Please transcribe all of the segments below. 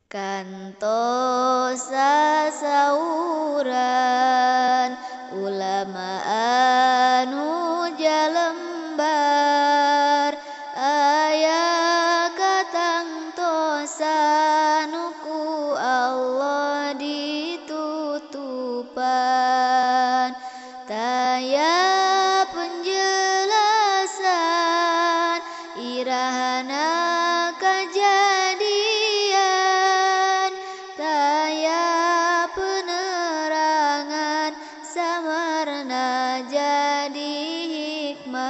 Kantos sasauran ulama anu jalembar, aya katangtosan ku Allah ditutupan. Taya penjelasan irahana kejadian, taya penerangan samarna jadi hikmahan.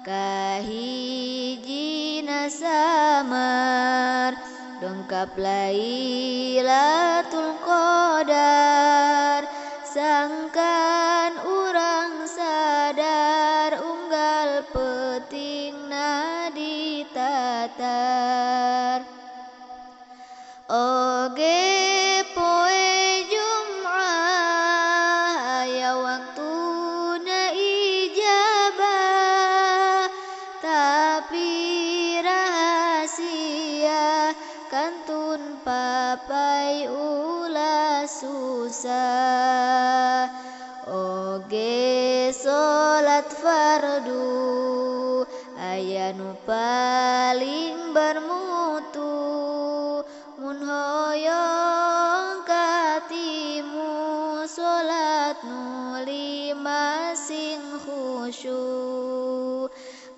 Kahijina samar dongkap Lailatul Qadar, sangkan urang sadar unggal peutingna ditatar. Oge poe Jum'ah aya waktuna ijabah, tapi rahasia kantun papai ulah susah. Oge salat fardu aya nu paling bermutu, mun hoyong katimu salat nu lima sing khusyu.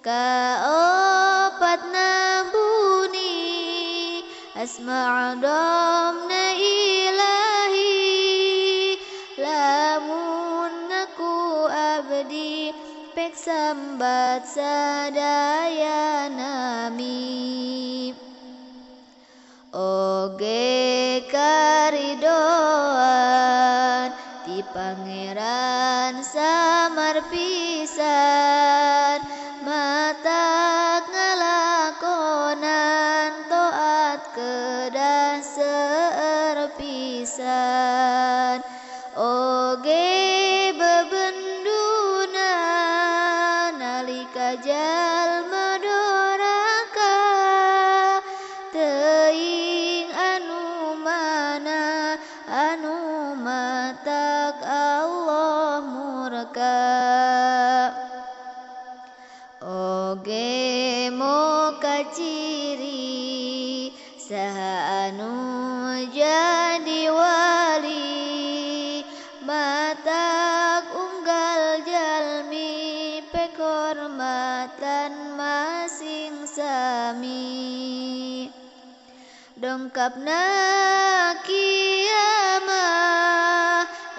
Kaopatna buni asma domna ilahi, lamun ngaku abdi pek sambat sadaya nami. Oge karidoan ti pangeran samar pisan, matak ngalakonan toat kedah seueur pisan. Oge bebenduna nalika jalma doraka, teuing anu mana anu matak Allah murka. Oge moka ciri saha anu jadi wali, matak unggal jalmi pekhormatan masing sami. Dongkapna kiamah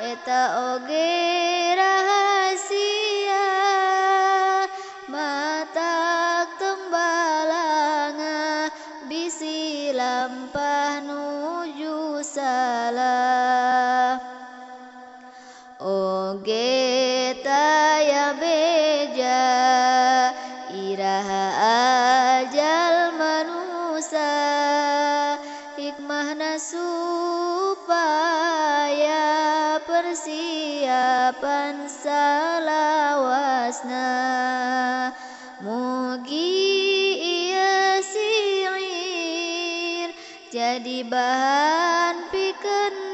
eta oge rahasia, matak tong balanga bisi lampah nuju salah. Oge taya beja iraha ajal manusa, hikmahna supaya persiapan salawasna. Mugi ieu syair jadi bahan pikeun